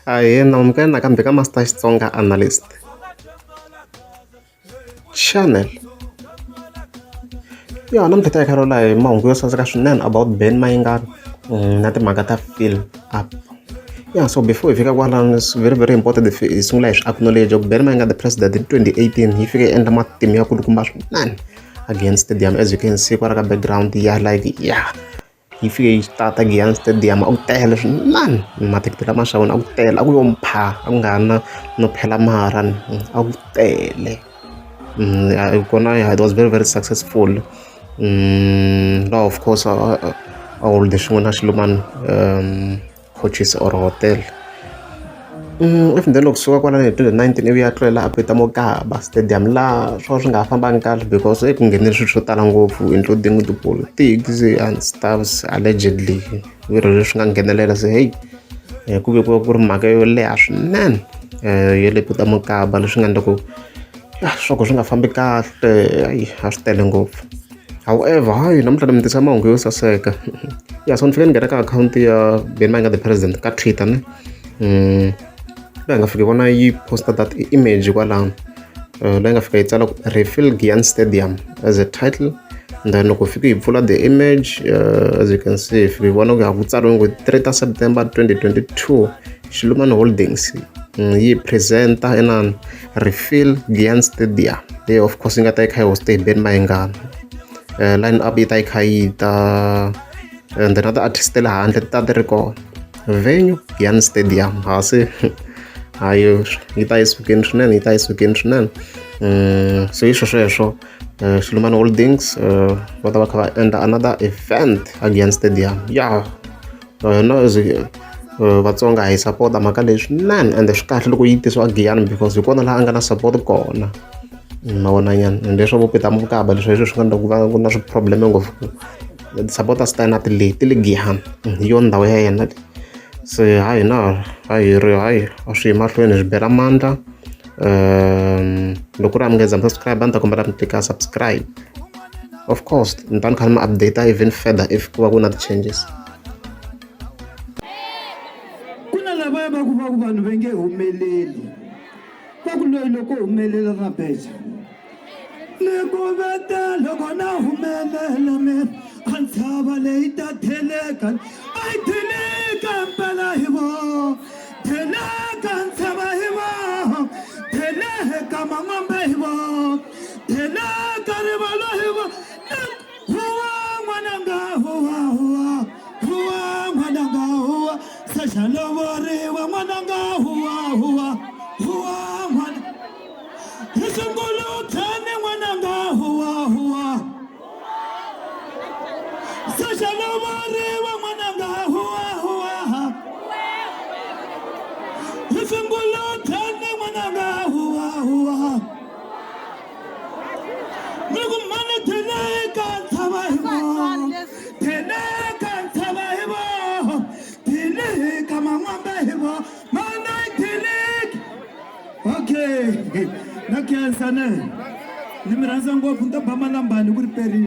Ahee, na amukela nakambe ka Master Xitsonga Analyst Channel. Ya namuntlha ta hi kha hi mahungu yo saseka swinene about Ben Mayengani na timhaka ta film up. Yeah, so before hi fika kwalano it's very very important hi sungula hi swi acknowledge ku Ben Mayengani the president in 2018 yi fike yi endla matimu ya kulukumba swinene against stadium as you can see kwala ka background ya like yeah yi fike yi tata Giyani Stadium a ku tele swinene mathikithi lama xaviwini a ku tele a ku yo pha a ku nga ha na no phela marha a ku tele kona it was very very successful laha of course a hold swin'we na Xilumani coaches or hotel. If then loko suka kwalano hi 2019 ivi ya tlulela a Peter Mokaba Stadium laha swo swi nga ha fambangi kahle because eku nghenele swilo swo tala ngopfu including ti-politics and stuffs allegedly swilo leswi nga nghenelela se hey ku ve ku va ku ri mhaka yo leha swinene ya le Peter Mokaba leswi nga endla ku swa ku swi nga fambi kahle hayi a swi tele ngopfu. However hayi namuntlha ni mi tisa mahungu yo saseka ya so ni fike ni nghena ka akhawunti ya Benny Mayengani the president ka Twitter ne laha hi nga fika hi vona yi post-a that image kwalano laha yi nga fika yi tsala ku refill Giyani Stadium as a title and then loko fika hi pfula the image as you can see hi fika hi vona ku ya ku tsariwe ngo 3 ta September 2022 Xilumani Holdings yi present-a inani refill Giyani Stadium leyi of course yi nga ta yi kha yi host-e hi Benny Mayengani line up yi ta yi kha yi ta and then na ti-artist ta le handle ti ta ti ri kona venue Giyani Stadium hasi hayi yi ta yi sukile swinene yi ta yi sukile swinene so hi sweswo Xilumani Holdings va ta va kha va endla another event a Giyani Stadium ya no as Vatsonga hi sapota mhaka leyi swinene ende swi kahle loko yi tisiwa Giyani because hi kona laha a nga na support kona ma vona nyana ende leswa vo Peter Mokaba leswi hi swona swi nga endla ku va ku na swi-problem ngopfu ku ti-supporters ta yena ti le ti le Giyani hi yona ndhawu ya yena leyi se hayi na a hi ri hayi a swi yi mahlweni hi swi bela mandla loko ku ri a mi nga za mi subscribe a ni ta kombela mi tlika subscribe of course ni ta ni kha ni mi update even further if ku va ku na ti-changes. Ku na lavaya va ku va ku vanhu va nge humeleli va ku loyi loko humelela na beja ni ku veta loko na humelela mi a ntshava leyi ta theleka a yi theleka mpela hi vo theleka ntshava hi vo theleka man'wambe hi vo theleka rivalo hi vo huwa n'wananga huwa huwa Huwa n'wananga huwa se xa lovoriwa n'wananga huwa huwa huwa n'wana hi sungulutheni n'wananga huwa huwa se xa lovoriwa n'wananga huwa huwa hi sungulutheni n'wananga huwa huwa ni ku mani theleka ntshava hi vo theleka ntshava hi vo theleka man'wambe hi vo mana theleki okay na khensa ne ni mi rhandza ngopfu ni ta ba malambani ku ri perile.